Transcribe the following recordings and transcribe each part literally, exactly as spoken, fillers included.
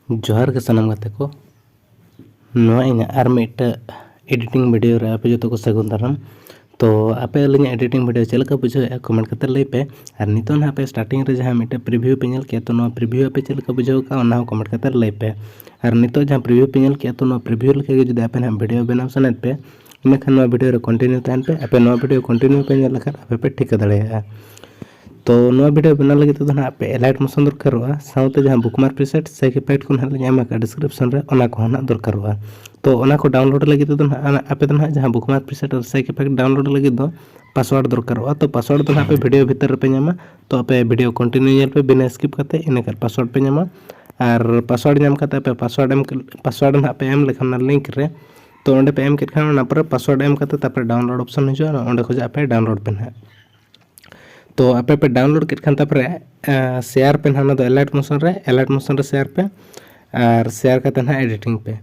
ᱡᱚᱦᱟᱨ ᱜᱮ ᱥᱟᱱᱟᱢ ᱜᱟᱛᱮ ᱠᱚ᱾ ᱱᱚᱣᱟ ᱤᱧᱟᱹᱜ ᱟᱨ ᱢᱤᱫᱴᱟᱜ editing video ᱨᱮ ᱟᱯᱮ ᱡᱚᱛᱚ ᱠᱚ ᱥᱟᱹᱜᱩᱱ ᱫᱟᱨᱟᱢ᱾ ᱛᱚ ᱟᱯᱮ ᱟᱹᱞᱤᱧᱟᱜ editing video ᱪᱮᱫ ᱞᱮᱠᱟ ᱵᱩᱡᱷᱟᱹᱣᱮᱫᱼᱟ, comment ᱠᱟᱛᱮ ᱞᱟᱹᱭ ᱯᱮ᱾ ᱟᱨ ᱱᱤᱛᱚᱜ ᱱᱟᱦᱟᱜ ᱟᱯᱮ starting ᱨᱮ ᱡᱟᱦᱟᱸ ᱢᱤᱫᱴᱮᱱ preview ᱯᱮ ᱧᱮᱞ ᱠᱮᱫ, ᱛᱚ ᱱᱚᱣᱟ preview ᱟᱯᱮ ᱪᱮᱫ ᱞᱮᱠᱟ ᱵᱩᱡᱷᱟᱹᱣ ᱠᱟᱜᱼᱟ, ᱚᱱᱟ ᱦᱚᱸ comment ᱠᱟᱛᱮ ᱞᱟᱹᱭ ᱯᱮ᱾ ᱟᱨ ᱱᱤᱛᱚᱜ ᱡᱟᱦᱟᱸ preview ᱯᱮ ᱧᱮᱞ ᱠᱮᱫ, ᱛᱚ ᱱᱚᱣᱟ preview ᱞᱮᱠᱟ ᱜᱮ ᱡᱩᱫᱤ ᱟᱯᱮ ᱱᱟᱦᱟᱜ video ᱵᱮᱱᱟᱣ ᱥᱟᱱᱟᱭᱮᱫ ᱯᱮ, ᱤᱱᱟᱹᱠᱷᱟᱱ ᱱᱚᱣᱟ video ᱨᱮ continue ᱛᱟᱦᱮᱱ ᱯᱮ᱾ ᱟᱯᱮ ᱱᱚᱣᱟ video continue ᱯᱮ ᱧᱮᱞ ᱞᱮᱠᱷᱟᱱ ᱟᱯᱮ ᱯᱮ ᱴᱷᱤᱠᱟᱹ ᱫᱟᱲᱮᱭᱟᱜᱼᱟ᱾ ᱛᱚ ᱱᱚᱣᱟ video ᱵᱮᱱᱟᱣ ᱞᱟᱹᱜᱤᱫ ᱛᱮᱫᱚ ᱱᱟᱦᱟᱜ ᱟᱯᱮ alight motion ᱫᱚᱨᱠᱟᱨᱚᱜᱼᱟ, ᱥᱟᱶᱛᱮ ᱡᱟᱦᱟᱸ bookmark preset shake effect ᱠᱚ ᱱᱟᱦᱟᱜ ᱞᱤᱧ ᱮᱢ ᱟᱠᱟᱫᱼᱟ description ᱨᱮ, ᱚᱱᱟ ᱠᱚᱦᱚᱸ ᱱᱟᱦᱟᱜ ᱫᱚᱨᱠᱟᱨᱚᱜᱼᱟ᱾ ᱛᱚ ᱚᱱᱟ ᱠᱚ download ᱞᱟᱹᱜᱤᱫ ᱛᱮᱫᱚ ᱱᱟᱦᱟᱜ ᱟᱯᱮ ᱫᱚ ᱱᱟᱦᱟᱜ ᱡᱟᱦᱟᱸ bookmark preset ᱟᱨ shake effect download ᱞᱟᱹᱜᱤᱫ ᱫᱚ password ᱫᱚᱨᱠᱟᱨᱚᱜᱼᱟ᱾ ᱛᱚ password ᱫᱚ ᱱᱟᱦᱟᱜ ᱟᱯᱮ video ᱵᱷᱤᱛᱟᱹᱨ ᱨᱮᱯᱮ ᱧᱟᱢᱟ᱾ ᱛᱚ ᱟᱯᱮ video continue ᱧᱮᱞ ᱯᱮ ᱵᱤᱱᱟᱹ skip ᱠᱟᱛᱮ, ᱤᱱᱟᱹᱠᱷᱟᱱ password ᱯᱮ ᱧᱟᱢᱟ᱾ ᱟᱨ password ᱧᱟᱢ ᱠᱟᱛᱮ ᱟᱯᱮ password ᱮᱢ, password ᱱᱟᱦᱟᱜ ᱯᱮ ᱮᱢ ᱞᱮᱠᱷᱟᱱ ᱚᱱᱟ link ᱨᱮ, ᱛᱚ ᱚᱸᱰᱮ ᱯᱮ ᱮᱢ ᱠᱮᱫ ᱠᱷᱟᱱ ᱚᱱᱟ ᱯᱚᱨᱮ password ᱮᱢ ᱠᱟᱛᱮ ᱛᱟᱨᱯᱚᱨᱮ download option ᱦᱤᱡᱩᱜᱼᱟ, ᱚᱸᱰᱮ ᱠᱷᱚᱱᱟᱜ ᱟᱯᱮ download ᱯᱮ ᱱᱟᱦᱟᱜ᱾ ᱛᱚ ᱟᱯᱮ ᱯᱮ download ᱠᱮᱫ ᱠᱷᱟᱱ ᱛᱟᱨᱯᱚᱨᱮ, ᱮᱸ, share ᱯᱮ ᱱᱟᱦᱟᱜ ᱚᱱᱟ ᱫᱚ alight motion ᱨᱮ, alight motion ᱨᱮ share ᱯᱮ᱾ ᱟᱨ share ᱠᱟᱛᱮ ᱱᱟᱦᱟᱜ editing ᱯᱮ᱾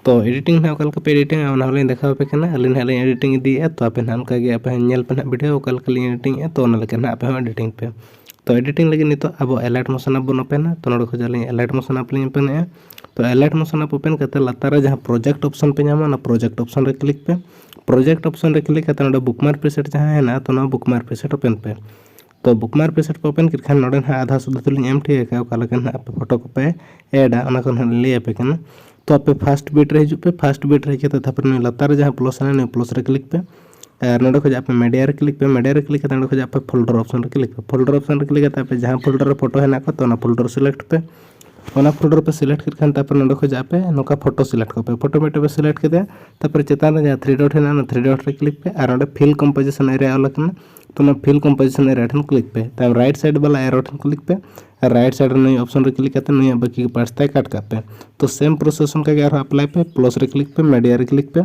ᱛᱚ editing ᱱᱟᱦᱟᱜ ᱚᱠᱟ ᱞᱮᱠᱟ ᱯᱮ editingᱟ ᱚᱱᱟ ᱦᱚᱸᱞᱤᱧ ᱫᱮᱠᱷᱟᱣ ᱟᱯᱮ ᱠᱟᱱᱟ᱾ ᱟᱹᱞᱤᱧ ᱱᱟᱦᱟᱜ ᱞᱤᱧ editing ᱤᱫᱤᱭᱮᱫᱼᱟ, ᱛᱚ ᱟᱯᱮ ᱱᱟᱦᱟᱜ ᱚᱱᱠᱟ ᱜᱮ ᱟᱯᱮ ᱦᱚᱸ ᱧᱮᱞ ᱯᱮ ᱱᱟᱦᱟᱜ video ᱚᱠᱟ ᱞᱮᱠᱟ ᱞᱤᱧ editingᱮᱫᱼᱟ, ᱛᱚ ᱚᱱᱟ ᱞᱮᱠᱟ ᱱᱟᱦᱟᱜ ᱟᱯᱮ ᱦᱚᱸ editing ᱯᱮ᱾ ᱛᱚ editing ᱞᱟᱹᱜᱤᱫ ᱱᱤᱛᱚᱜ ᱟᱵᱚ alight motion app ᱵᱚᱱ openᱟ᱾ ᱛᱚ ᱱᱚᱰᱮ ᱠᱷᱚᱱ ᱟᱹᱞᱤᱧ alight motion app ᱞᱤᱧ openᱮᱫᱼᱟ᱾ ᱛᱚ alight motion app open ᱠᱟᱛᱮ ᱞᱟᱛᱟᱨ ᱨᱮ ᱡᱟᱦᱟᱸ project option ᱯᱮ ᱧᱟᱢᱟ, ᱚᱱᱟ project option ᱨᱮ click ᱯᱮ᱾ Project option ᱨᱮ click ᱠᱟᱛᱮ ᱱᱚᱰᱮ bookmark preset ᱡᱟᱦᱟᱸ ᱦᱮᱱᱟᱜᱼᱟ, ᱛᱚ ᱱᱚᱣᱟ bookmark preset open ᱯᱮ᱾ ᱛᱚ bookmark preset ᱯᱮ open ᱠᱮᱫ ᱠᱷᱟᱱ ᱱᱚᱰᱮ ᱱᱟᱦᱟᱜ ᱟᱫᱷᱟ ᱥᱩᱫᱷᱟᱹ ᱫᱚᱞᱤᱧ ᱮᱢ ᱴᱷᱤᱠ ᱟᱠᱟᱫᱼᱟ, ᱚᱠᱟ ᱞᱮᱠᱟ ᱱᱟᱦᱟᱜ ᱟᱯᱮ photo ᱠᱚᱯᱮ ᱮᱰᱟ, ᱚᱱᱟ ᱠᱚ ᱱᱟᱦᱟᱜ ᱞᱤᱧ ᱞᱟᱹᱭ ᱟᱯᱮ ᱠᱟᱱᱟ᱾ ᱛᱚ ᱟᱯᱮ first bit ᱨᱮ ᱦᱤᱡᱩᱜ ᱯᱮ, first bit ᱨᱮ ᱦᱮᱡ ᱠᱟᱛᱮ ᱛᱟᱨᱯᱚᱨᱮ ᱱᱩᱭ ᱞᱟᱛᱟᱨ ᱨᱮ ᱡᱟᱦᱟᱸ plus ᱦᱮᱱᱟᱜᱼᱟ, ᱱᱩᱭ plus ᱨᱮ click ᱯᱮ᱾ ᱟᱨ ᱱᱚᱰᱮ ᱠᱷᱚᱱ ᱟᱯᱮ media ᱨᱮ click ᱯᱮ, media ᱨᱮ click ᱠᱟᱛᱮ ᱱᱚᱰᱮ ᱠᱷᱚᱱ ᱟᱯᱮ folder option ᱨᱮ click ᱯᱮ᱾ Folder option ᱨᱮ click ᱠᱟᱛᱮ ᱟᱯᱮ ᱡᱟᱦᱟᱸ folder ᱨᱮ photo ᱦᱮᱱᱟᱜ ᱠᱚᱣᱟ, ᱛᱚ ᱚᱱᱟ folder select ᱯᱮ᱾ ᱚᱱᱟ folder ᱯᱮ select ᱠᱮᱫ ᱠᱷᱟᱱ ᱛᱟᱨᱯᱚᱨᱮ ᱱᱚᱰᱮ ᱠᱷᱚᱱ ᱟᱯᱮ ᱱᱚᱝᱠᱟ photo select ᱠᱚᱯᱮ᱾ Photo ᱢᱤᱫᱴᱮᱱ ᱯᱮ select ᱠᱮᱫᱟ, ᱛᱟᱨᱯᱚᱨᱮ ᱪᱮᱛᱟᱱ ᱨᱮ ᱡᱟᱦᱟᱸ three dot ᱦᱮᱱᱟᱜᱼᱟ, ᱚᱱᱟ three dot ᱨᱮ click ᱯᱮ ᱟᱨ ᱚᱸᱰᱮ fill composition area ᱚᱞ ᱟᱠᱟᱱᱟ, ᱛᱚ ᱚᱱᱟ fill composition area ᱴᱷᱮᱱ click ᱯᱮ᱾ ᱛᱟᱭᱚᱢ right side ᱵᱟᱞᱟ arrow ᱴᱷᱮᱱ click ᱯᱮ ᱟᱨ right side ᱨᱮ ᱱᱩᱭ option ᱨᱮ click ᱠᱟᱛᱮ ᱱᱩᱭᱟᱜ ᱵᱟᱹᱠᱤ parts ᱛᱟᱭ cut ᱠᱟᱜ ᱯᱮ᱾ ᱛᱚ same process ᱚᱱᱠᱟ ᱜᱮ ᱟᱨᱦᱚᱸ apply ᱯᱮ, plus ᱨᱮ click ᱯᱮ, media ᱨᱮ click ᱯᱮ,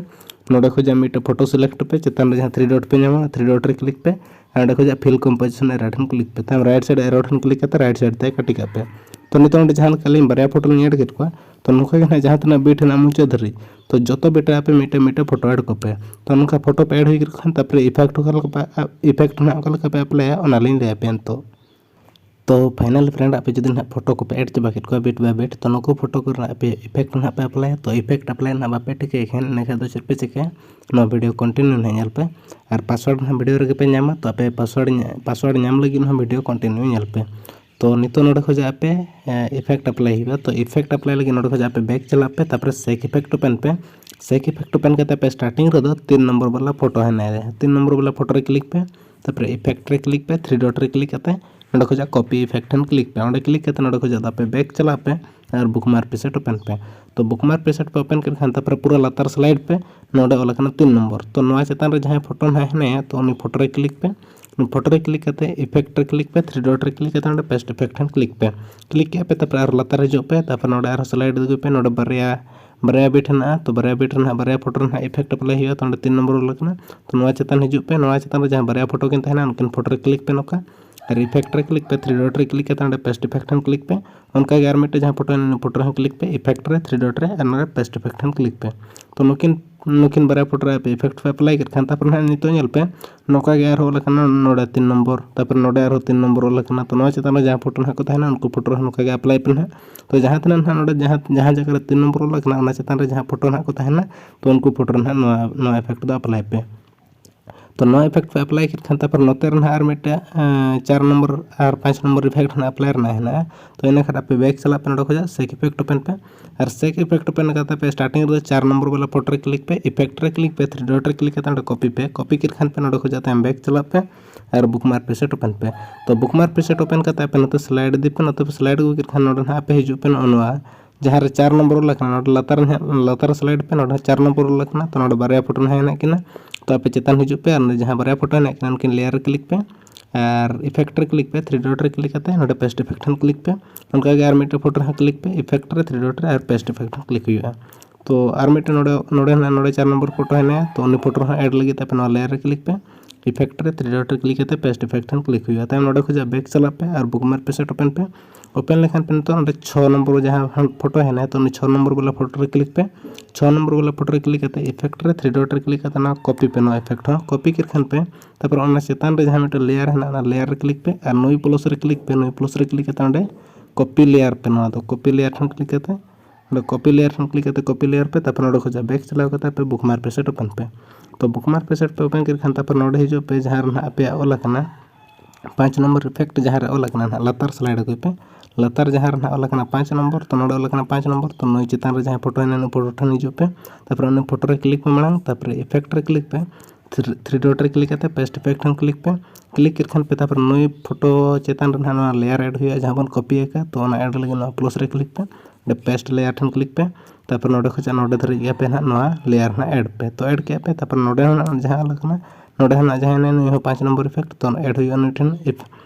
ᱱᱚᱰᱮ ᱠᱷᱚᱱ ᱢᱤᱫᱴᱮᱱ photo select ᱯᱮ, ᱪᱮᱛᱟᱱ ᱨᱮ ᱡᱟᱦᱟᱸ three dot ᱯᱮ ᱧᱟᱢᱟ, three dot ᱨᱮ click ᱯᱮ ᱟᱨ ᱚᱸᱰᱮ ᱠᱷᱚᱱ fill composition area ᱴᱷᱮᱱ click ᱯᱮ᱾ ᱛᱟᱭᱚᱢ right side arrow ᱴᱷᱮᱱ click ᱠᱟᱛᱮ right side ᱛᱮ cut ᱠᱟᱜ ᱯᱮ᱾ ᱛᱚ ᱱᱤᱛᱚᱜ ᱚᱸᱰᱮ ᱡᱟᱦᱟᱸ ᱞᱮᱠᱟ ᱟᱹᱞᱤᱧ ᱵᱟᱨᱭᱟ photo ᱞᱤᱧ add ᱠᱮᱫ ᱠᱚᱣᱟ, ᱛᱚ ᱱᱚᱝᱠᱟ ᱜᱮ ᱱᱟᱦᱟᱜ ᱡᱟᱦᱟᱸ ᱛᱤᱱᱟᱹᱜ bit ᱦᱮᱱᱟᱜ ᱢᱩᱪᱟᱹᱫ ᱫᱷᱟᱹᱨᱤᱡ, ᱛᱚ ᱡᱚᱛᱚ bit ᱨᱮ ᱟᱯᱮ ᱢᱤᱫᱴᱮᱱ ᱢᱤᱫᱴᱮᱱ photo add ᱠᱚᱯᱮ᱾ ᱛᱚ ᱱᱚᱝᱠᱟ photo ᱯᱮ add ᱦᱩᱭ ᱠᱮᱫ ᱠᱷᱟᱱ ᱛᱟᱨᱯᱚᱨᱮ effect ᱚᱠᱟ ᱞᱮᱠᱟ ᱯᱮ, effect ᱱᱟᱦᱟᱜ ᱚᱠᱟ ᱞᱮᱠᱟ ᱯᱮ applyᱟ ᱚᱱᱟ ᱞᱤᱧ ᱞᱟᱹᱭ ᱟᱯᱮᱭᱟ ᱱᱤᱛᱚᱜ᱾ ᱛᱚ final friend, ᱟᱯᱮ ᱡᱩᱫᱤ ᱱᱟᱦᱟᱜ ᱯᱷᱳᱴᱳ ᱠᱚᱯᱮ ᱮᱰ ᱪᱟᱵᱟ ᱠᱮᱫ ᱠᱚᱣᱟ bit by bit, ᱛᱚ ᱱᱩᱠᱩ ᱯᱷᱳᱴᱳ ᱠᱚᱨᱮᱱᱟᱜ ᱟᱯᱮ ᱤᱯᱷᱮᱠᱴ ᱱᱟᱦᱟᱜ ᱯᱮ ᱟᱯᱞᱟᱭᱟ᱾ ᱛᱚ ᱤᱯᱷᱮᱠᱴ ᱟᱯᱞᱟᱭ ᱱᱟᱦᱟᱜ ᱵᱟᱯᱮ ᱴᱷᱤᱠᱟᱹᱭ ᱠᱷᱟᱱ, ᱤᱱᱟᱹ ᱠᱷᱟᱱ ᱫᱚ ᱪᱮᱫ ᱯᱮ ᱪᱤᱠᱟᱹᱭᱟ? ᱱᱚᱣᱟ ᱵᱷᱤᱰᱤᱭᱳ ᱠᱚᱱᱴᱤᱱᱤᱭᱩ ᱱᱟᱦᱟᱜ ᱧᱮᱞ ᱯᱮ᱾ ᱟᱨ ᱯᱟᱥᱣᱟᱨᱰ ᱱᱟᱦᱟᱜ ᱵᱷᱤᱰᱤᱭᱳ ᱨᱮᱜᱮ ᱯᱮ ᱧᱟᱢᱟ᱾ ᱛᱚ ᱟᱯᱮ ᱯᱟᱥᱣᱟᱨᱰ ᱧᱟ-, ᱯᱟᱥᱣᱟᱨᱰ ᱧᱟᱢ ᱞᱟᱹᱜᱤᱫ ᱦᱚᱸ ᱵᱷᱤᱰᱤᱭᱳ ᱠᱚᱱᱴᱤᱱᱤᱭᱩ ᱧᱮᱞ ᱯᱮ᱾ ᱛᱚ ᱱᱤᱛᱚᱜ ᱱᱚᱰᱮ ᱠᱷᱚᱱᱟᱜ ᱟᱯᱮ ᱤᱯᱷᱮᱠᱴ ᱟᱯᱞᱟᱭ ᱦᱩᱭᱩᱜᱼᱟ᱾ ᱛᱚ ᱤᱯᱷᱮᱠᱴ ᱟᱯᱞᱟᱭ ᱞᱟᱹᱜᱤᱫ ᱱᱚᱰᱮ ᱠᱷᱚᱱᱟᱜ ᱟᱯᱮ ᱵᱮᱠ ᱪᱟᱞᱟᱜ ᱯᱮ, ᱛᱟᱨᱯᱚᱨᱮ ᱥᱮᱠ ᱤᱯᱷᱮᱠᱴ ᱳᱯᱮᱱ ᱯᱮ᱾ ᱥᱮᱠ ᱤᱯᱷᱮᱠᱴ ᱳᱯᱮᱱ ᱠᱟᱛᱮ ᱟᱯᱮ ᱥᱴᱟᱨᱴᱤᱝ ᱨᱮᱫᱚ ᱛᱤᱱ ᱱᱚᱢᱵᱚᱨ ᱵᱟᱞᱟ ᱯᱷᱳᱴᱳ ᱦᱮᱱᱟᱭᱟ, ᱛᱤᱱ ᱱᱚᱢᱵᱚᱨ ᱵᱟᱞᱟ ᱯᱷᱳᱴᱳ ᱨᱮ ᱠᱞᱤᱠ ᱯᱮ᱾ ᱛᱟᱨᱯᱚᱨᱮ ᱤᱯᱷᱮᱠᱴ ᱨᱮ ᱠᱞᱤᱠ ᱯᱮ, ᱛᱷᱨᱤ ᱰᱚᱴ ᱨᱮ ᱠᱞᱤᱠ ᱠᱟᱛᱮ ᱱᱚᱰᱮ ᱠᱷᱚᱱᱟᱜ ᱠᱚᱯᱤ ᱤᱯᱷᱮᱠᱴ ᱴᱷᱮᱱ ᱠᱞᱤᱠ ᱯᱮ᱾ ᱚᱸᱰᱮ ᱠᱞᱤᱠ ᱠᱟᱛᱮ ᱱᱚᱰᱮ ᱠᱷᱚᱱᱟᱜ ᱫᱚ ᱟᱯᱮ ᱵᱮᱠ ᱪᱟᱞᱟᱜ ᱯᱮ ᱟᱨ ᱵᱩᱠᱢᱟᱨᱠ ᱯᱨᱤᱥᱮᱴ ᱳᱯᱮᱱ ᱯᱮ᱾ ᱛᱚ ᱵᱩᱠᱢᱟᱨᱠ ᱯᱨᱤᱥᱮᱴ ᱯᱮ ᱳᱯᱮᱱ ᱠᱮᱫ ᱠᱷᱟᱱ ᱛᱟᱨᱯᱚᱨᱮ ᱯᱩᱨᱟᱹ ᱞᱟᱛᱟᱨ ᱥᱞᱟᱭᱤᱰ ᱯᱮ, ᱱᱚᱰᱮ ᱚᱞ ᱟᱠᱟᱱᱟ ᱛᱤᱱ ᱱᱚᱢᱵᱚᱨ᱾ ᱛᱚ ᱱᱚᱣᱟ ᱪᱮᱛᱟᱱ ᱨᱮ ᱡᱟᱦᱟᱸᱭ ᱯᱷᱳᱴᱳ ᱱᱟᱦᱟᱜ ᱦᱮᱱᱟᱭᱟ, ᱛᱚ ᱩᱱᱤ ᱯᱷᱳᱴᱳ ᱨᱮ ᱠᱞᱤᱠ ᱯᱮ᱾ ᱯᱷᱳᱴᱳ ᱨᱮ ᱠᱞᱤᱠ ᱠᱟᱛᱮ ᱤᱯᱷᱮᱠᱴ ᱨᱮ ᱠᱞᱤᱠ ᱯᱮ, ᱛᱷᱨᱤ ᱰᱚᱴ ᱨᱮ ᱠᱞᱤᱠ ᱠᱟᱛᱮ ᱱᱚᱰᱮ ᱯᱮᱥᱴ ᱤᱯᱷᱮᱠᱴ ᱴᱷᱮᱱ ᱠᱞᱤᱠ ᱯᱮ᱾ ᱠᱞᱤᱠ ᱠᱮᱫ ᱯᱮ, ᱛᱟᱨᱯᱚᱨᱮ ᱟᱨᱦᱚᱸ ᱞᱟᱛᱟᱨ ᱦᱤᱡᱩᱜ ᱯᱮ, ᱛᱟᱨᱯᱚᱨᱮ ᱱᱚᱰᱮ ᱟᱨᱦᱚᱸ ᱥᱞᱟᱭᱤᱰ ᱟᱹᱜᱩᱭ ᱯᱮ᱾ ᱱᱚᱰᱮ ᱵᱟᱨᱭᱟ ᱵᱟᱨᱭᱟ ᱵᱤᱴ ᱦᱮᱱᱟᱜᱼᱟ᱾ ᱛᱚ ᱵᱟᱨᱭᱟ ᱵᱤᱴ ᱨᱮᱱᱟᱜ ᱵᱟᱨᱭᱟ ᱯᱷᱳᱴᱳ ᱨᱮᱱᱟᱜ ᱤᱯᱷᱮᱠᱴ ᱟᱯᱞᱟᱭ ᱦᱩᱭᱩᱜᱼᱟ᱾ ᱛᱚ ᱚᱸᱰᱮ ᱛᱤᱱ ᱱᱚᱢᱵᱚᱨ ᱚᱞ ᱟᱠᱟᱱᱟ᱾ ᱛᱚ ᱱᱚᱣᱟ ᱪᱮᱛᱟᱱ ᱦᱤᱡᱩᱜ ᱯᱮ, ᱱᱚᱣᱟ ᱪᱮᱛᱟᱱ ᱨᱮ ᱡᱟᱦᱟᱸ ᱵᱟᱨᱭᱟ ᱯᱷᱳᱴᱳ ᱠᱤᱱ ᱛᱟᱦᱮᱱᱟ ᱩᱱᱠᱤᱱ ᱯᱷᱳᱴᱳ ᱨᱮ ᱠᱞᱤᱠ ᱯᱮ ᱱᱚᱝᱠᱟ᱾ ᱟᱨ ᱤᱯᱷᱮᱠᱴ ᱨᱮ ᱠᱞᱤᱠ ᱯᱮ, ᱛᱷᱨᱤ ᱰᱚᱴ ᱨᱮ ᱠᱞᱤᱠ ᱠᱟᱛᱮ ᱚᱸᱰᱮ ᱯᱮᱥᱴ ᱤᱯᱷᱮᱠᱴ ᱴᱷᱮᱱ ᱠᱞᱤᱠ ᱯᱮ᱾ ᱚᱱᱠᱟᱜᱮ ᱟᱨ ᱢᱤᱫᱴᱮᱱ ᱡᱟᱦᱟᱸ ᱯᱷᱳᱴᱳ ᱦᱮᱱᱟᱜᱼᱟ, ᱤᱱᱟᱹ ᱯᱷᱳᱴᱳ ᱨᱮᱦᱚᱸ ᱠᱞᱤᱠ ᱯᱮ, ᱤᱯᱷᱮᱠᱴ ᱨᱮ, ᱛᱷᱨᱤ ᱰᱚᱴ ᱨᱮ, ᱟᱨ ᱱᱚᱰᱮ ᱯᱮᱥᱴ ᱤᱯᱷᱮᱠᱴ ᱴᱷᱮᱱ ᱠᱞᱤᱠ ᱯᱮ᱾ ᱛᱚ ᱱᱩᱠᱤᱱ ᱱᱩᱠᱤᱱ ᱵᱟᱨᱭᱟ ᱯᱷᱳᱴᱳ ᱨᱮ ᱟᱯᱮ ᱤᱯᱷᱮᱠᱴ ᱯᱮ ᱟᱯᱞᱟᱭ ᱠᱮᱫ ᱠᱷᱟᱱ, ᱛᱟᱨᱯᱚᱨᱮ ᱱᱟᱦᱟᱜ ᱱᱤᱛᱚᱜ ᱧᱮᱞ ᱯᱮ, ᱱᱚᱝᱠᱟ ᱜᱮ ᱟᱨᱦᱚᱸ ᱚᱞ ᱟᱠᱟᱱᱟ ᱱᱚᱰᱮ ᱛᱤᱱ ᱱᱚᱢᱵᱚᱨ, ᱛᱟᱨᱯᱚᱨᱮ ᱱᱚᱰᱮ ᱟᱨᱦᱚᱸ ᱛᱤᱱ ᱱᱚᱢᱵᱚᱨ ᱚᱞ ᱟᱠᱟᱱᱟ᱾ ᱛᱚ ᱱᱚᱣᱟ ᱪᱮᱛᱟᱱ ᱨᱮ ᱡᱟᱦᱟᱸ ᱯᱷᱳᱴᱳ ᱱᱟᱦᱟᱜ ᱠᱚ ᱛᱟᱦᱮᱱᱟ, ᱩᱱᱠᱩ ᱯᱷᱳᱴᱳ ᱨᱮᱦᱚᱸ ᱱᱚᱝᱠᱟ ᱜᱮ ᱟᱯᱞᱟᱭ ᱯᱮ ᱱᱟᱦᱟᱜ᱾ ᱛᱚ ᱡᱟᱦᱟᱸ ᱛᱤᱱᱟᱹᱜ ᱱᱟᱦᱟᱜ ᱱᱚᱰᱮ ᱡᱟᱦᱟᱸ, ᱡᱟᱦᱟᱸ ᱡᱟᱭᱜᱟ ᱨᱮ ᱛᱤᱱ ᱱᱚᱢᱵᱚᱨ ᱚᱞ ᱟᱠᱟᱱᱟ, ᱚᱱᱟ ᱪᱮᱛᱟᱱ ᱨᱮ ᱡᱟᱦᱟᱸ ᱯᱷᱳᱴᱳ ᱱᱟᱦᱟᱜ ᱠᱚ ᱛᱟᱦᱮᱱᱟ, ᱛᱚ ᱩᱱᱠᱩ ᱯᱷᱳᱴᱳ ᱨᱮ ᱱᱟᱦᱟᱜ ᱱᱚᱣᱟ, ᱱᱚᱣᱟ ᱤᱯᱷᱮᱠᱴ ᱫᱚ ᱟᱯᱞᱟᱭ ᱯᱮ᱾ ᱛᱚ ᱱᱚᱣᱟ ᱤᱯᱷᱮᱠᱴ ᱯᱮ ᱟᱯᱞᱟᱭ ᱠᱮᱫ ᱠᱷᱟᱱ, ᱛᱟᱨᱯᱚᱨ ᱱᱚᱛᱮ ᱨᱮ ᱱᱟᱦᱟᱜ ᱟᱨ ᱢᱤᱫᱴᱮᱱ, ᱮᱸ, ᱪᱟᱨ ᱱᱚᱢᱵᱚᱨ ᱟᱨ ᱯᱟᱸᱪ ᱱᱚᱢᱵᱚᱨ ᱤᱯᱷᱮᱠᱴ ᱱᱟᱦᱟᱜ ᱟᱯᱞᱟᱭ ᱨᱮᱱᱟᱜ ᱦᱮᱱᱟᱜᱼᱟ᱾ ᱛᱚ ᱤᱱᱟᱹ ᱠᱷᱟᱱ ᱟᱯᱮ ᱵᱮᱠ ᱪᱟᱞᱟᱜ ᱯᱮ, ᱱᱚᱰᱮ ᱠᱷᱚᱱᱟᱜ ᱥᱮᱠ ᱤᱯᱷᱮᱠᱴ ᱳᱯᱮᱱ ᱯᱮ᱾ ᱟᱨ ᱥᱮᱠ ᱤᱯᱷᱮᱠᱴ ᱳᱯᱮᱱ ᱠᱟᱛᱮ ᱯᱮ ᱥᱴᱟᱨᱴᱤᱝ ᱨᱮᱫᱚ ᱪᱟᱨ ᱱᱚᱢᱵᱚᱨ ᱵᱟᱞᱟ ᱯᱷᱳᱴᱳ ᱨᱮ ᱠᱞᱤᱠ ᱯᱮ, ᱤᱯᱷᱮᱠᱴ ᱨᱮ ᱠᱞᱤᱠ ᱯᱮ, ᱛᱷᱨᱤ ᱰᱚᱴ ᱨᱮ ᱠᱞᱤᱠ ᱠᱟᱛᱮ ᱚᱸᱰᱮ ᱠᱚᱯᱤ ᱯᱮ᱾ ᱠᱚᱯᱤ ᱠᱮᱫ ᱠᱷᱟᱱ ᱯᱮ, ᱱᱚᱰᱮ ᱠᱷᱚᱱᱟᱜ ᱛᱟᱭᱚᱢ ᱵᱮᱠ ᱪᱟᱞᱟᱜ ᱯᱮ ᱟᱨ ᱵᱩᱠᱢᱟᱨᱠ ᱯᱨᱤᱥᱮᱴ ᱳᱯᱮᱱ ᱯᱮ᱾ ᱛᱚ ᱵᱩᱠᱢᱟᱨᱠ ᱯᱨᱤᱥᱮᱴ ᱳᱯᱮᱱ ᱠᱟᱛᱮ ᱟᱯᱮ ᱱᱚᱛᱮ ᱥᱞᱟᱭᱤᱰ ᱤᱫᱤ ᱯᱮ᱾ ᱱᱚᱛᱮ ᱯᱮ ᱥᱞᱟᱭᱤᱰ ᱟᱹᱜᱩ ᱠᱮᱫ ᱠᱷᱟᱱ ᱱᱚᱰᱮ ᱱᱟᱦᱟᱜ ᱟᱯᱮ ᱦᱤᱡᱩᱜ ᱯᱮ ᱱᱚᱜᱼᱚ ᱱᱚᱣᱟ ᱡᱟᱦᱟᱸ ᱨᱮ ᱪᱟᱨ ᱱᱚᱢᱵᱚᱨ ᱚᱞ ᱟᱠᱟᱱᱟ, ᱱᱚᱰᱮ ᱞᱟᱛᱟᱨ ᱨᱮ ᱱᱟᱦᱟᱜ, ᱞᱟᱛᱟᱨ ᱨᱮ ᱥᱞᱟᱭᱤᱰ ᱯᱮ, ᱱᱚᱰᱮ ᱪᱟᱨ ᱱᱚᱢᱵᱚᱨ ᱚᱞ ᱟᱠᱟᱱᱟ᱾ ᱛᱚ ᱱᱚᱰᱮ ᱵᱟᱨᱭᱟ ᱯᱷᱳᱴᱳ ᱱᱟᱦᱟᱜ ᱦᱮᱱᱟᱜ ᱠᱤᱱᱟ᱾ ᱛᱚ ᱟᱯᱮ ᱪᱮᱛᱟᱱ ᱦᱤᱡᱩᱜ ᱯᱮ ᱟᱨ ᱱᱚᱰᱮ ᱡᱟᱦᱟᱸ ᱵᱟᱨᱭᱟ ᱯᱷᱳᱴᱳ ᱦᱮᱱᱟᱜ ᱠᱤᱱᱟ, ᱩᱱᱠᱤᱱ ᱞᱮᱭᱟᱨ ᱨᱮ ᱠᱞᱤᱠ ᱯᱮ ᱟᱨ ᱤᱯᱷᱮᱠᱴ ᱨᱮ ᱠᱞᱤᱠ ᱯᱮ, ᱛᱷᱨᱤ ᱰᱚᱴ ᱨᱮ ᱠᱞᱤᱠ ᱠᱟᱛᱮ ᱱᱚᱰᱮ ᱯᱮᱥᱴ ᱤᱯᱷᱮᱠᱴ ᱴᱷᱮᱱ ᱠᱞᱤᱠ ᱯᱮ᱾ ᱚᱱᱠᱟᱜᱮ ᱟᱨ ᱢᱤᱫᱴᱮᱱ ᱯᱷᱳᱴᱳ ᱨᱮᱦᱚᱸ ᱠᱞᱤᱠ ᱯᱮ, ᱤᱯᱷᱮᱠᱴ ᱨᱮ, ᱛᱷᱨᱤ ᱰᱚᱴ ᱨᱮ ᱟᱨ ᱯᱮᱥᱴ ᱤᱯᱷᱮᱠᱴ ᱴᱷᱮᱱ ᱠᱞᱤᱠ ᱦᱩᱭᱩᱜᱼᱟ᱾ ᱛᱚ ᱟᱨ ᱢᱤᱫᱴᱮᱱ ᱱᱚᱰᱮ, ᱱᱚᱰᱮ ᱦᱮᱱᱟᱜᱼᱟ, ᱱᱚᱰᱮ ᱪᱟᱨ ᱱᱚᱢᱵᱚᱨ ᱯᱷᱳᱴᱳ ᱦᱮᱱᱟᱭᱟ᱾ ᱛᱚ ᱩᱱᱤ ᱯᱷᱳᱴᱳ ᱨᱮᱦᱚᱸ ᱮᱰ ᱞᱟᱹᱜᱤᱫ ᱟᱯᱮ ᱱᱚᱣᱟ ᱞᱮᱭᱟᱨ ᱨᱮ ᱠᱞᱤᱠ ᱯᱮ᱾ effect ᱨᱮ three dot ᱨᱮ click ᱠᱟᱛᱮ paste effect ᱴᱷᱮᱱ click ᱦᱩᱭᱩᱜᱼᱟ᱾ ᱛᱟᱭᱚᱢ ᱱᱚᱰᱮ ᱠᱷᱚᱱᱟᱜ back ᱪᱟᱞᱟᱜ ᱯᱮ ᱟᱨ Bookmap preset open ᱯᱮ᱾ Open ᱞᱮᱠᱷᱟᱱ ᱯᱮ ᱱᱤᱛᱚᱜ ᱱᱚᱰᱮ ᱪᱷᱚ ᱱᱚᱢᱵᱚᱨ ᱡᱟᱦᱟᱸ photo ᱦᱮᱱᱟᱜᱼᱟ, ᱛᱚ ᱩᱱᱤ ᱪᱷᱚ ᱱᱚᱢᱵᱚᱨ ᱵᱟᱞᱟ photo ᱨᱮ click ᱯᱮ᱾ ᱪᱷᱚ ᱱᱚᱢᱵᱚᱨ ᱵᱟᱞᱟ photo ᱨᱮ click ᱠᱟᱛᱮ effect ᱨᱮ three dot ᱨᱮ click ᱠᱟᱛᱮ ᱱᱚᱣᱟ copy ᱯᱮ, ᱱᱚᱣᱟ effect ᱦᱚᱸ copy ᱠᱮᱫ ᱠᱷᱟᱱ ᱯᱮ᱾ ᱛᱟᱨᱯᱚᱨ ᱚᱱᱟ ᱪᱮᱛᱟᱱ ᱨᱮ ᱡᱟᱦᱟᱸ ᱢᱤᱫᱴᱮᱱ layer ᱦᱮᱱᱟᱜᱼᱟ, ᱚᱱᱟ layer ᱨᱮ click ᱯᱮ ᱟᱨ ᱱᱩᱭ plus ᱨᱮ click ᱯᱮ᱾ ᱱᱩᱭ plus ᱨᱮ click ᱠᱟᱛᱮ ᱚᱸᱰᱮ copy layer ᱯᱮ, ᱱᱚᱣᱟ ᱫᱚ copy layer ᱴᱷᱮᱱ click ᱠᱟᱛᱮ ᱚᱸᱰᱮ copy layer ᱴᱷᱮᱱ click ᱠᱟᱛᱮ copy layer ᱯᱮ᱾ ᱛᱟᱨᱯᱚᱨ ᱱᱚᱰᱮ ᱠᱷᱚᱱᱟᱜ back ᱪᱟᱞᱟᱣ ᱠᱟᱛᱮ ᱟᱯᱮ Bookmap preset open ᱯᱮ᱾ ᱛᱚ Bookmap preset ᱯᱮ open ᱠᱮᱫ ᱠᱷᱟᱱ ᱛᱟᱨᱯᱚᱨ ᱱᱚᱰᱮ ᱦᱤᱡᱩᱜ ᱯᱮ, ᱡᱟᱦᱟᱸ ᱨᱮ ᱱᱟᱦᱟᱜ ᱟᱯᱮᱭᱟᱜ ᱚᱞ ᱟᱠᱟᱱᱟ ᱯᱟᱸᱪ ᱱᱚᱢᱵᱚᱨ effect, ᱡᱟᱦᱟᱸ ᱨᱮ ᱚᱞ ᱟᱠᱟᱱᱟ ᱱᱟᱦᱟᱜ, ᱞᱟᱛᱟᱨ slide ᱟᱹᱜᱩᱭ ᱯᱮ᱾ ᱞᱟᱛᱟᱨ ᱡᱟᱦᱟᱸ ᱨᱮ ᱱᱟᱦᱟᱜ ᱚᱞ ᱟᱠᱟᱱᱟ ᱯᱟᱸᱪ ᱱᱚᱢᱵᱚᱨ, ᱛᱚ ᱱᱚᱰᱮ ᱚᱞ ᱟᱠᱟᱱᱟ ᱯᱟᱸᱪ ᱱᱚᱢᱵᱚᱨ, ᱛᱚ ᱱᱩᱭ ᱪᱮᱛᱟᱱ ᱨᱮ ᱡᱟᱦᱟᱸᱭ photo ᱦᱮᱱᱟᱭ, ᱱᱩᱭ photo ᱴᱷᱮᱱ ᱦᱤᱡᱩᱜ ᱯᱮ᱾ ᱛᱟᱨᱯᱚᱨ ᱩᱱᱤ photo ᱨᱮ click ᱯᱮ ᱢᱟᱲᱟᱝ, ᱛᱟᱨᱯᱚᱨᱮ effect ᱨᱮ click ᱯᱮ᱾ three dot ᱨᱮ click ᱠᱟᱛᱮ paste effect ᱴᱷᱮᱱ click ᱯᱮ᱾ click ᱠᱮᱫ ᱠᱷᱟᱱ ᱯᱮ ᱛᱟᱨᱯᱚᱨ ᱱᱩᱭ photo ᱪᱮᱛᱟᱱ ᱨᱮ ᱱᱟᱦᱟᱜ ᱱᱚᱣᱟ layer add ᱦᱩᱭᱩᱜᱼᱟ, ᱡᱟᱦᱟᱸ ᱵᱚᱱ copy ᱟᱠᱟᱫ, ᱛᱚ ᱚᱱᱟ add ᱞᱟᱹᱜᱤᱫ ᱱᱚᱣᱟ plus ᱨᱮ click ᱯᱮ᱾ ᱚᱸᱰᱮ paste layer ᱴᱷᱮᱱ click ᱯᱮ᱾ ᱛᱟᱨᱯᱚᱨ ᱱᱚᱰᱮ ᱠᱷᱚᱱᱟᱜ ᱱᱚᱰᱮ ᱫᱷᱟᱹᱨᱤᱡ ᱜᱮ ᱟᱯᱮ ᱱᱟᱦᱟᱜ ᱱᱚᱣᱟ layer ᱱᱟᱦᱟᱜ add ᱯᱮ᱾ ᱛᱚ add ᱠᱮᱫ ᱯᱮ, ᱛᱟᱨᱯᱚᱨ ᱱᱚᱰᱮ ᱦᱚᱸ ᱱᱟᱦᱟᱜ ᱡᱟᱦᱟᱸ ᱚᱞ ᱟᱠᱟᱱᱟ, ᱱᱚᱰᱮ ᱦᱚᱸ ᱱᱟᱦᱟᱜ ᱡᱟᱦᱟᱸᱭ ᱱᱩᱭ ᱦᱚᱸ ᱯᱟᱸᱪ ᱱᱚᱢᱵᱚᱨ effect, ᱛᱚ add ᱦᱩᱭᱩᱜᱼᱟ ᱱᱩᱭ ᱴᱷᱮᱱ᱾ If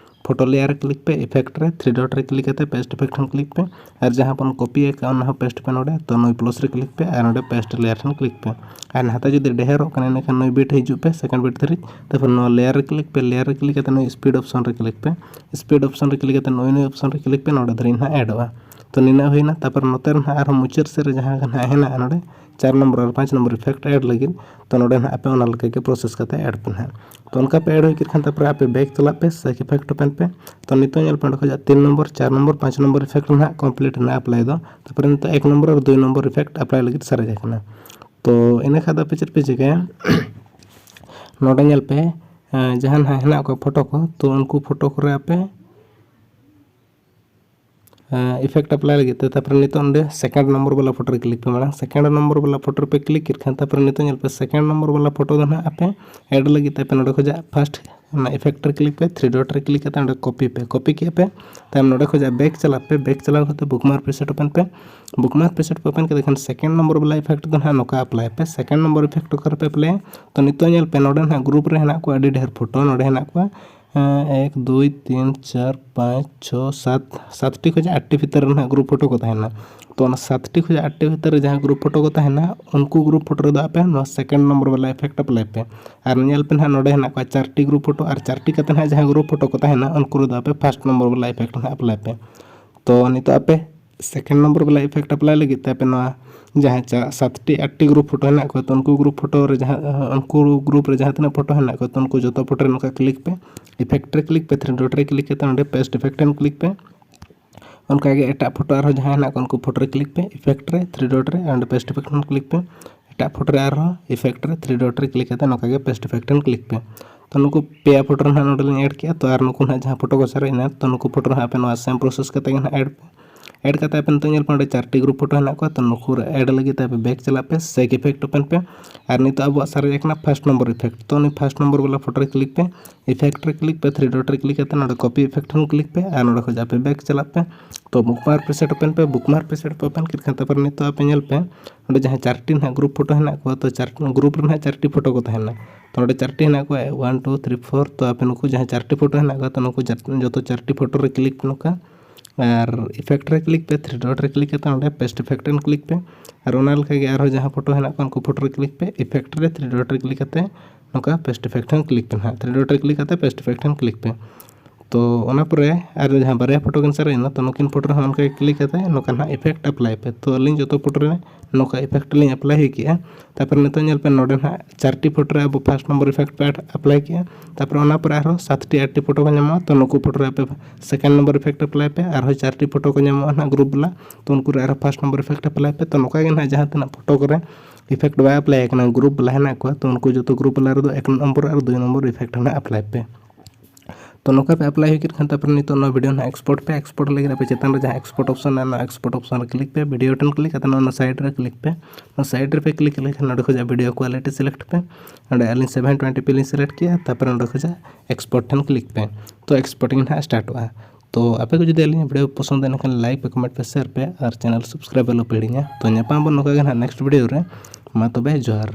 photo layer ᱨᱮ click ᱯᱮ, effect ᱨᱮ three dot ᱨᱮ click ᱠᱟᱛᱮ paste effect ᱴᱷᱮᱱ click ᱯᱮ᱾ ᱟᱨ ᱡᱟᱦᱟᱸ ᱵᱚᱱ copy ᱟᱠᱟᱫ ᱚᱱᱟ ᱦᱚᱸ paste ᱯᱮ ᱱᱚᱰᱮ᱾ ᱛᱚ ᱱᱩᱭ plus ᱨᱮ click ᱯᱮ ᱟᱨ ᱱᱚᱰᱮ paste layer ᱴᱷᱮᱱ click ᱯᱮ᱾ ᱟᱨ ᱱᱟᱦᱟᱜ ᱡᱩᱫᱤ ᱰᱷᱮᱨᱚᱜ ᱠᱟᱱᱟ ᱮᱱᱠᱷᱟᱱ ᱱᱩᱭ bit ᱦᱤᱡᱩᱜ ᱯᱮ, second bit ᱫᱷᱟᱹᱨᱤᱡ᱾ ᱛᱟᱨᱯᱚᱨ ᱱᱚᱣᱟ layer ᱨᱮ click ᱯᱮ, layer ᱨᱮ click ᱠᱟᱛᱮ ᱱᱩᱭ speed option ᱨᱮ click ᱯᱮ᱾ speed option ᱨᱮ click ᱠᱟᱛᱮ ᱱᱩᱭ ᱱᱩᱭ option ᱨᱮ click ᱯᱮ, ᱱᱚᱰᱮ ᱫᱷᱟᱹᱨᱤᱡ ᱱᱟᱦᱟᱜ addᱚᱜᱼᱟ᱾ ᱛᱚ ᱱᱤᱱᱟᱹᱜ ᱦᱩᱭᱱᱟ᱾ ᱛᱟᱨᱯᱚᱨ ᱱᱚᱛᱮ ᱨᱮ ᱱᱟᱦᱟᱜ ᱟᱨᱦᱚᱸ ᱢᱩᱪᱟᱹᱫ ᱥᱮᱫ ᱨᱮ ᱡᱟᱦᱟᱸ ᱱᱟᱦᱟᱜ ᱦᱮᱱᱟᱜᱼᱟ ᱱᱚᱰᱮ ᱪᱟᱨ ᱱᱚᱢᱵᱚᱨ ᱟᱨ ᱯᱟᱸᱪ ᱱᱚᱢᱵᱚᱨ effect add ᱞᱟᱹᱜᱤᱫ, ᱛᱚ ᱱᱚᱰᱮ ᱱᱟᱦᱟᱜ ᱟᱯᱮ ᱚᱱᱟ ᱞᱮᱠᱟ ᱜᱮ process ᱠᱟᱛᱮ add ᱯᱮ ᱱᱟᱦᱟᱜ᱾ ᱛᱚ ᱚᱱᱠᱟ ᱯᱮ add ᱦᱩᱭ ᱠᱮᱫ ᱠᱷᱟᱱ ᱛᱟᱨᱯᱚᱨᱮ ᱟᱯᱮ back ᱪᱟᱞᱟᱜ ᱯᱮ, shake effect open ᱯᱮ᱾ ᱛᱚ ᱱᱤᱛᱚᱜ ᱧᱮᱞ ᱯᱮ ᱚᱸᱰᱮ ᱠᱷᱚᱱᱟᱜ ᱛᱤᱱ ᱱᱚᱢᱵᱚᱨ, ᱪᱟᱨ ᱱᱚᱢᱵᱚᱨ, ᱯᱟᱸᱪ ᱱᱚᱢᱵᱚᱨ effect ᱱᱟᱦᱟᱜ complete ᱮᱱᱟ apply ᱫᱚ᱾ ᱛᱟᱨᱯᱚᱨᱮ ᱱᱤᱛᱚᱜ ᱮᱠ ᱱᱚᱢᱵᱚᱨ ᱟᱨ ᱫᱩᱭ ᱱᱚᱢᱵᱚᱨ effect apply ᱞᱟᱹᱜᱤᱫ ᱥᱟᱨᱮᱡ ᱟᱠᱟᱱᱟ᱾ ᱛᱚ ᱤᱱᱟᱹ ᱠᱷᱟᱱ ᱫᱚ ᱟᱯᱮ ᱪᱮᱫ ᱯᱮ ᱪᱤᱠᱟᱹᱭᱟ, ᱱᱚᱰᱮ ᱧᱮᱞ ᱯᱮ, ᱮᱸ, ᱡᱟᱦᱟᱸ ᱱᱟᱦᱟᱜ ᱦᱮᱱᱟᱜ ᱠᱚᱣᱟ photo ᱠᱚ, ᱛᱚ ᱩᱱᱠᱩ photo ᱠᱚᱨᱮ ᱟᱯᱮ effect apply ᱞᱟᱹᱜᱤᱫ ᱛᱮ, ᱛᱟᱨᱯᱚᱨᱮ ᱱᱤᱛᱚᱜ ᱱᱚᱰᱮ second ᱱᱚᱢᱵᱚᱨ ᱵᱟᱞᱟ photo ᱨᱮ click ᱯᱮ ᱢᱟᱲᱟᱝ᱾ second ᱱᱚᱢᱵᱚᱨ ᱵᱟᱞᱟ photo ᱨᱮᱯᱮ click ᱠᱮᱫ ᱠᱷᱟᱱ, ᱛᱟᱨᱯᱚᱨᱮ ᱱᱤᱛᱚᱜ ᱧᱮᱞ ᱯᱮ second ᱱᱚᱢᱵᱚᱨ ᱵᱟᱞᱟ photo ᱫᱚ ᱱᱟᱦᱟᱜ ᱟᱯᱮ add ᱞᱟᱹᱜᱤᱫ ᱛᱮ ᱟᱯᱮ ᱱᱚᱰᱮ ᱠᱷᱚᱱᱟᱜ first ᱚᱱᱟ effect ᱨᱮ click ᱯᱮ, three dot ᱨᱮ click ᱠᱟᱛᱮ ᱚᱸᱰᱮ copy ᱯᱮ᱾ copy ᱠᱮᱫ ᱯᱮ, ᱛᱟᱭᱚᱢ ᱱᱚᱰᱮ ᱠᱷᱚᱱᱟᱜ back ᱪᱟᱞᱟᱜ ᱯᱮ, back ᱪᱟᱞᱟᱣ ᱠᱟᱛᱮ Bookmap preset open ᱯᱮ᱾ Bookmap preset ᱯᱮ open ᱠᱮᱫ ᱠᱷᱟᱱ second ᱱᱚᱢᱵᱚᱨ ᱵᱟᱞᱟ effect ᱫᱚ ᱱᱟᱦᱟᱜ ᱱᱚᱝᱠᱟ apply ᱯᱮ᱾ second ᱱᱚᱢᱵᱚᱨ effect ᱚᱠᱟ ᱨᱮᱯᱮ applyᱟ, ᱛᱚ ᱱᱤᱛᱚᱜ ᱧᱮᱞ ᱯᱮ ᱱᱚᱰᱮ ᱱᱟᱦᱟᱜ group ᱨᱮ ᱦᱮᱱᱟᱜ ᱠᱚᱣᱟ ᱟᱹᱰᱤ ᱰᱷᱮᱨ photo, ᱱᱚᱰᱮ ᱦᱮᱱᱟᱜ ᱠᱚᱣᱟ ᱮᱸ, ᱮᱠ, ᱫᱩᱭ, ᱛᱤᱱ, ᱪᱟᱨ, ᱯᱟᱸᱪ, ᱪᱷᱚ, ᱥᱟᱛ, ᱥᱟᱛᱴᱤ ᱠᱷᱚᱱ ᱟᱴᱴᱤ ᱵᱷᱤᱛᱤᱨ ᱨᱮ ᱱᱟᱦᱟᱜ group photo ᱠᱚ ᱛᱟᱦᱮᱱᱟ᱾ ᱛᱚ ᱚᱱᱟ ᱥᱟᱛᱴᱤ ᱠᱷᱚᱱᱟᱜ ᱟᱴᱴᱤ ᱵᱷᱤᱛᱤᱨ ᱨᱮ ᱡᱟᱦᱟᱸ ᱜᱨᱩᱯ ᱯᱷᱳᱴᱳ ᱠᱚ ᱛᱟᱦᱮᱱᱟ, ᱩᱱᱠᱩ ᱜᱨᱩᱯ ᱯᱷᱳᱴᱳ ᱨᱮᱫᱚ ᱟᱯᱮ ᱱᱚᱣᱟ ᱥᱮᱠᱮᱱᱰ ᱱᱚᱢᱵᱚᱨ ᱵᱟᱞᱟ ᱤᱯᱷᱮᱠᱴ ᱟᱯᱞᱟᱭ ᱯᱮ᱾ ᱟᱨ ᱧᱮᱞ ᱯᱮ ᱱᱟᱦᱟᱜ, ᱱᱚᱰᱮ ᱦᱮᱱᱟᱜ ᱠᱚᱣᱟ ᱪᱟᱨᱴᱤ ᱜᱨᱩᱯ ᱯᱷᱳᱴᱳ, ᱟᱨ ᱪᱟᱨᱴᱤ ᱠᱟᱛᱮ ᱱᱟᱦᱟᱜ ᱡᱟᱦᱟᱸ ᱜᱨᱩᱯ ᱯᱷᱳᱴᱳ ᱠᱚ ᱛᱟᱦᱮᱱᱟ, ᱩᱱᱠᱩ ᱨᱮᱫᱚ ᱟᱯᱮ ᱯᱷᱟᱥᱴ ᱱᱚᱢᱵᱚᱨ ᱵᱟᱞᱟ ᱤᱯᱷᱮᱠᱴ ᱱᱟᱦᱟᱜ ᱟᱯᱞᱟᱭ ᱯᱮ᱾ ᱛᱚ ᱱᱤᱛᱚᱜ ᱟᱯᱮ ᱥᱮᱠᱮᱱᱰ ᱱᱚᱢᱵᱚᱨ ᱵᱟᱞᱟ ᱤᱯᱷᱮᱠᱴ ᱟᱯᱞᱟᱭ ᱞᱟᱹᱜᱤᱫ ᱛᱮ ᱟᱯᱮ ᱱᱚᱣᱟ ᱡᱟᱦᱟᱸ ᱪᱟ-, ᱥᱟᱛᱴᱤ ᱟᱴᱴᱤ ᱜᱨᱩᱯ ᱯᱷᱳᱴᱳ ᱦᱮᱱᱟᱜ ᱠᱚᱣᱟ, ᱛᱚ ᱩᱱᱠᱩ ᱜᱨᱩᱯ ᱯᱷᱳᱴᱳ ᱨᱮ ᱡᱟᱦᱟᱸ, ᱩᱱᱠᱩ ᱜᱨᱩᱯ ᱨᱮ ᱡᱟᱦᱟᱸ ᱛᱤᱱᱟᱹᱜ ᱯᱷᱳᱴᱳ ᱦᱮᱱᱟᱜ ᱠᱚᱣᱟ, ᱛᱚ ᱩᱱᱠᱩ ᱡᱚᱛᱚ ᱯᱷᱳᱴᱳ ᱨᱮ ᱱᱚᱝᱠᱟ ᱠᱞᱤᱠ ᱯᱮ, ᱤᱯᱷᱮᱠᱴ ᱨᱮ ᱠᱞᱤᱠ ᱯᱮ, ᱛᱷᱨᱤ ᱰᱚᱴ ᱨᱮ ᱠᱞᱤᱠ ᱠᱟᱛᱮ ᱱᱚᱰᱮ ᱯᱮᱥᱴ ᱤᱯᱷᱮᱠᱴ ᱨᱮ ᱠᱞᱤᱠ ᱯᱮ᱾ ᱚᱱᱠᱟᱜᱮ ᱮᱴᱟᱜ ᱯᱷᱳᱴᱳ ᱟᱨᱦᱚᱸ ᱡᱟᱦᱟᱸ ᱦᱮᱱᱟᱜ ᱠᱚᱣᱟ, ᱩᱱᱠᱩ ᱯᱷᱳᱴᱳ ᱨᱮ ᱠᱞᱤᱠ ᱯᱮ, ᱤᱯᱷᱮᱠᱴ ᱨᱮ, ᱛᱷᱨᱤ ᱰᱚᱴ ᱨᱮ, ᱚᱸᱰᱮ ᱯᱮᱥᱴ ᱤᱯᱷᱮᱠᱴ ᱨᱮ ᱠᱞᱤᱠ ᱯᱮ᱾ ᱮᱴᱟᱜ ᱯᱷᱳᱴᱳ ᱨᱮ ᱟᱨᱦᱚᱸ ᱤᱯᱷᱮᱠᱴ ᱨᱮ, ᱛᱷᱨᱤ ᱰᱚᱴ ᱨᱮ ᱠᱞᱤᱠ ᱠᱟᱛᱮ ᱱᱚᱝᱠᱟ ᱜᱮ ᱯᱮᱥᱴ ᱤᱯᱷᱮᱠᱴ ᱨᱮ ᱠᱞᱤᱠ ᱯᱮ᱾ ᱛᱚ ᱱᱩᱠᱩ ᱯᱮᱭᱟ ᱯᱷᱳᱴᱳ ᱱᱟᱦᱟᱜ ᱱᱚᱰᱮ ᱞᱤᱧ ᱮᱰ ᱠᱮᱜᱼᱟ᱾ ᱛᱚ ᱟᱨ ᱱᱩᱠᱩ ᱱᱟᱦᱟᱜ ᱡᱟᱦᱟᱸ ᱯᱷᱳᱴᱳ ᱠᱚ ᱥᱟᱨᱮᱡ ᱮᱱᱟ, ᱛᱚ ᱱᱩᱠᱩ ᱯᱷᱳᱴᱳ ᱱᱟᱦᱟᱜ ᱟᱯᱮ ᱱᱚᱣᱟ ᱥᱮᱢ ᱯᱨᱚᱥᱮᱥ ᱠᱟᱛᱮ ᱜᱮ ᱱᱟᱦᱟᱜ ᱮᱰ ᱯᱮ᱾ ᱮᱰ ᱠᱟᱛᱮ ᱟᱯᱮ ᱱᱤᱛᱚᱜ ᱧᱮᱞ ᱯᱮ, ᱚᱸᱰᱮ ᱪᱟᱨᱴᱤ ᱜᱨᱩᱯ ᱯᱷᱳᱴᱳ ᱦᱮᱱᱟᱜ ᱠᱚᱣᱟ, ᱛᱚ ᱱᱩᱠᱩ ᱨᱮ ᱮᱰ ᱞᱟᱹᱜᱤᱫ ᱛᱮ ᱟᱯᱮ ᱵᱮᱠ ᱪᱟᱞᱟᱜ ᱯᱮ, ᱥᱮᱠ ᱤᱯᱷᱮᱠᱴ ᱳᱯᱮᱱ ᱯᱮ᱾ ᱟᱨ ᱱᱤᱛᱚᱜ ᱟᱵᱚᱣᱟᱜ ᱥᱟᱨᱮᱡ ᱟᱠᱟᱱᱟ ᱯᱷᱟᱥᱴ ᱱᱚᱢᱵᱚᱨ ᱤᱯᱷᱮᱠᱴ, ᱛᱚ ᱩᱱᱤ ᱯᱷᱟᱥᱴ ᱱᱚᱢᱵᱚᱨ ᱵᱟᱞᱟ ᱯᱷᱳᱴᱳ ᱨᱮ ᱠᱞᱤᱠ ᱯᱮ, ᱤᱯᱷᱮᱠᱴ ᱨᱮ ᱠᱞᱤᱠ ᱯᱮ, ᱛᱷᱨᱤ ᱰᱚᱴ ᱨᱮ ᱠᱞᱤᱠ ᱠᱟᱛᱮ ᱱᱚᱰᱮ ᱠᱚᱯᱤ ᱤᱯᱷᱮᱠᱴ ᱦᱚᱸ ᱠᱞᱤᱠ ᱯᱮ, ᱟᱨ ᱱᱚᱰᱮ ᱠᱷᱚᱱ ᱟᱯᱮ ᱵᱮᱠ ᱪᱟᱞᱟᱜ ᱯᱮ᱾ ᱛᱚ ᱵᱩᱠᱢᱟᱨᱠ ᱯᱮ ᱥᱮᱴ ᱳᱯᱮᱱ ᱯᱮ, ᱵᱩᱠᱢᱟᱨᱠ ᱯᱮ ᱥᱮᱴ ᱯᱮ ᱳᱯᱮᱱ ᱠᱮᱫ ᱠᱷᱟᱱ, ᱛᱟᱨᱯᱚᱨᱮ ᱱᱤᱛᱚᱜ ᱟᱯᱮ ᱧᱮᱞ ᱯᱮ, ᱚᱸᱰᱮ ᱡᱟᱦᱟᱸ ᱪᱟᱨᱴᱤ ᱱᱟᱦᱟᱜ ᱜᱨᱩᱯ ᱯᱷᱳᱴᱳ ᱦᱮᱱᱟᱜ ᱠᱚᱣᱟ, ᱛᱚ ᱪᱟᱨ ᱜᱨᱩᱯ ᱨᱮ ᱱᱟᱦᱟᱜ ᱪᱟᱨᱴᱤ ᱯᱷᱳᱴᱳ ᱠᱚ ᱛᱟᱦᱮᱱᱟ᱾ ᱛᱚ ᱱᱚᱰᱮ ᱪᱟᱨᱴᱤ ᱦᱮᱱᱟᱜ ᱠᱚᱣᱟ, ᱳᱣᱟᱱ, ᱴᱩ, ᱛᱷᱨᱤ, ᱯᱷᱳᱨ᱾ ᱛᱚ ᱟᱯᱮ ᱱᱩᱠᱩ ᱡᱟᱦᱟᱸ ᱪᱟᱨᱴᱤ ᱯᱷᱳᱴᱳ ᱦᱮᱱᱟᱜ ᱠᱚᱣᱟ, ᱛᱚ ᱱᱩᱠᱩ ᱡᱟᱛ-, ᱡᱚᱛᱚ ᱪᱟᱨᱴᱤ ᱯᱷᱳᱴᱳ ᱨᱮ ᱠᱞᱤᱠ ᱱᱚᱝᱠᱟ, ᱟᱨ ᱤᱯᱷᱮᱠᱴ ᱨᱮ ᱠᱞᱤᱠ ᱯᱮ, ᱛᱷᱨᱤ ᱰᱚᱴ ᱨᱮ ᱠᱞᱤᱠ ᱠᱟᱛᱮ ᱚᱸᱰᱮ ᱯᱮᱥᱴ ᱤᱯᱷᱮᱠᱴ ᱨᱮ ᱠᱞᱤᱠ ᱯᱮ᱾ ᱟᱨ ᱚᱱᱟ ᱞᱮᱠᱟᱜᱮ ᱟᱨᱦᱚᱸ ᱡᱟᱦᱟᱸ ᱯᱷᱳᱴᱳ ᱦᱮᱱᱟᱜ ᱠᱚᱣᱟ, ᱩᱱᱠᱩ ᱯᱷᱳᱴᱳ ᱨᱮ ᱠᱞᱤᱠ ᱯᱮ, ᱤᱯᱷᱮᱠᱴ ᱨᱮ, ᱛᱷᱨᱤ ᱰᱚᱴ ᱨᱮ ᱠᱞᱤᱠ ᱠᱟᱛᱮ ᱱᱚᱝᱠᱟ ᱯᱮᱥᱴ ᱤᱯᱷᱮᱠᱴ ᱦᱚᱸ ᱠᱞᱤᱠ ᱯᱮ ᱱᱟᱦᱟᱜ, ᱛᱷᱨᱤ ᱰᱚᱴ ᱨᱮ ᱠᱞᱤᱠ ᱠᱟᱛᱮ ᱯᱮᱥᱴ ᱤᱯᱷᱮᱠᱴ ᱦᱚᱸ ᱠᱞᱤᱠ ᱯᱮ᱾ ᱛᱚ ᱚᱱᱟ ᱯᱚᱨᱮ ᱟᱨ ᱡᱟᱦᱟᱸ ᱵᱟᱨᱭᱟ ᱯᱷᱳᱴᱳ ᱠᱤᱱ ᱥᱟᱨᱮᱡ ᱮᱱᱟ, ᱛᱚ ᱱᱩᱠᱤᱱ ᱯᱷᱳᱴᱳ ᱨᱮᱦᱚᱸ ᱚᱱᱠᱟ ᱜᱮ ᱠᱞᱤᱠ ᱠᱟᱛᱮ ᱱᱚᱝᱠᱟ ᱱᱟᱦᱟᱜ ᱤᱯᱷᱮᱠᱴ ᱟᱯᱞᱟᱭ ᱯᱮ᱾ ᱛᱚ ᱟᱹᱞᱤᱧ ᱡᱚᱛᱚ ᱯᱷᱳᱴᱳ ᱨᱮ ᱱᱚᱝᱠᱟ ᱤᱯᱷᱮᱠᱴ ᱞᱤᱧ ᱟᱯᱞᱟᱭ ᱦᱩᱭ ᱠᱮᱜᱼᱟ᱾ ᱛᱟᱨᱯᱚᱨᱮ ᱱᱤᱛᱚᱜ ᱧᱮᱞ ᱯᱮ, ᱱᱚᱰᱮ ᱱᱟᱦᱟᱜ ᱪᱟᱨᱴᱤ ᱯᱷᱳᱴᱳ ᱨᱮ ᱟᱵᱚ ᱯᱷᱟᱥᱴ ᱱᱚᱢᱵᱚᱨ ᱤᱯᱷᱮᱠᱴ ᱯᱮ ᱟᱯᱞᱟᱭ ᱠᱮᱜᱼᱟ᱾ ᱛᱟᱨᱯᱚᱨᱮ ᱚᱱᱟ ᱯᱚᱨᱮ ᱟᱨᱦᱚᱸ ᱥᱟᱛᱴᱤ ᱟᱴᱴᱤ ᱯᱷᱳᱴᱳ ᱠᱚ ᱧᱟᱢᱚᱜᱼᱟ᱾ ᱛᱚ ᱱᱩᱠᱩ ᱯᱷᱳᱴᱳ ᱨᱮ ᱟᱯᱮ ᱥᱮᱠᱮᱱᱰ ᱱᱚᱢᱵᱚᱨ ᱤᱯᱷᱮᱠᱴ ᱟᱯᱞᱟᱭ ᱯᱮ᱾ ᱟᱨᱦᱚᱸ ᱪᱟᱨᱴᱤ ᱯᱷᱳᱴᱳ ᱠᱚ ᱧᱟᱢᱚᱜᱼᱟ ᱱᱟᱦᱟᱜ ᱜᱨᱩᱯ ᱵᱟᱞᱟ, ᱛᱚ ᱩᱱᱠᱩ ᱨᱮ ᱟᱨᱦᱚᱸ ᱯᱷᱟᱥᱴ ᱱᱚᱢᱵᱚᱨ ᱤᱯᱷᱮᱠᱴ ᱟᱯᱞᱟᱭ ᱯᱮ᱾ ᱛᱚ ᱱᱚᱝᱠᱟ ᱜᱮ ᱱᱟᱦᱟᱜ ᱡᱟᱦᱟᱸ ᱛᱤᱱᱟᱹᱜ ᱯᱷᱳᱴᱳ ᱠᱚᱨᱮ ᱤᱯᱷᱮᱠᱴ ᱵᱟᱭ ᱟᱯᱞᱟᱭ ᱟᱠᱟᱱᱟ, ᱜᱨᱩᱯ ᱵᱟᱞᱟ ᱦᱮᱱᱟᱜ ᱠᱚᱣᱟ, ᱛᱚ ᱩᱱᱠᱩ ᱡᱚᱛᱚ ᱜᱨᱩᱯ ᱵᱟᱞᱟ ᱨᱮᱫᱚ ᱮᱠ ᱱᱚᱢᱵᱚᱨ ᱟᱨ ᱫᱩᱭ ᱱᱚᱢᱵᱚᱨ ᱤᱯᱷᱮᱠᱴ ᱱᱟᱦᱟᱜ ᱟᱯᱞᱟᱭ ᱯᱮ᱾ ᱛᱚ ᱱᱚᱝᱠᱟ ᱯᱮ ᱟᱯᱞᱟᱭ ᱦᱩᱭ ᱠᱮᱫ ᱠᱷᱟᱱ, ᱛᱟᱨᱯᱚᱨᱮ ᱱᱤᱛᱚᱜ ᱱᱚᱣᱟ ᱵᱷᱤᱰᱤᱭᱳ ᱱᱟᱦᱟᱜ ᱮᱠᱥᱯᱳᱨᱴ ᱯᱮ᱾ ᱮᱠᱥᱯᱳᱨᱴ ᱞᱟᱹᱜᱤᱫ ᱟᱯᱮ ᱪᱮᱛᱟᱱ ᱨᱮ ᱡᱟᱦᱟᱸ ᱮᱠᱥᱯᱳᱨᱴ ᱚᱯᱥᱚᱱ ᱢᱮᱱᱟᱜᱼᱟ, ᱚᱱᱟ ᱮᱠᱥᱯᱳᱨᱴ ᱚᱯᱥᱚᱱ ᱨᱮ ᱠᱞᱤᱠ ᱯᱮ, ᱵᱷᱤᱰᱤᱭᱳ ᱴᱷᱮᱱ ᱠᱞᱤᱠ ᱠᱟᱛᱮ ᱱᱚᱣᱟ ᱥᱟᱭᱤᱰ ᱨᱮ ᱠᱞᱤᱠ ᱯᱮ᱾ ᱚᱱᱟ ᱥᱟᱭᱤᱰ ᱨᱮᱯᱮ ᱠᱞᱤᱠ ᱞᱮᱠᱷᱟᱱ ᱱᱚᱰᱮ ᱠᱷᱚᱱᱟᱜ ᱵᱷᱤᱰᱤᱭᱳ ᱠᱳᱣᱟᱞᱤᱴᱤ ᱥᱤᱞᱮᱠᱴ ᱯᱮ᱾ ᱱᱚᱰᱮ ᱟᱹᱞᱤᱧ ᱥᱮᱵᱷᱮᱱ ᱴᱩᱭᱮᱱᱴᱤ ᱯᱤ ᱞᱤᱧ ᱥᱤᱞᱮᱠᱴ ᱠᱮᱜᱼᱟ, ᱛᱟᱨᱯᱚᱨᱮ ᱱᱚᱰᱮ ᱠᱷᱚᱱᱟᱜ ᱮᱠᱥᱯᱳᱨᱴ ᱴᱷᱮᱱ ᱠᱞᱤᱠ ᱯᱮ᱾ ᱛᱚ ᱮᱠᱥᱯᱳᱨᱴᱤᱝ ᱱᱟᱦᱟᱜ ᱥᱴᱟᱨᱴᱚᱜᱼᱟ᱾ ᱛᱚ ᱟᱯᱮ ᱠᱚ ᱡᱩᱫᱤ ᱟᱹᱞᱤᱧᱟᱜ ᱵᱷᱤᱰᱤᱭᱳ ᱯᱚᱥᱚᱱᱫ ᱮᱱᱠᱷᱟᱱ ᱞᱟᱭᱤᱠ ᱯᱮ, ᱠᱚᱢᱮᱱᱴ ᱯᱮ, ᱥᱮᱭᱟᱨ ᱯᱮ ᱟᱨ ᱪᱮᱱᱮᱞ ᱥᱟᱵᱥᱠᱨᱟᱭᱤᱵ ᱟᱞᱚ ᱯᱮ ᱦᱤᱲᱤᱧᱟ᱾ ᱛᱚ ᱧᱟᱯᱟᱢ ᱟᱵᱚᱱ ᱱᱚᱝᱠᱟ ᱜᱮ ᱱᱟᱦᱟᱜ ᱱᱮᱠᱥᱴ ᱵᱷᱤᱰᱤᱭᱳ ᱨᱮ᱾ ᱢᱟ ᱛᱚᱵᱮ ᱡᱚᱦᱟᱨ᱾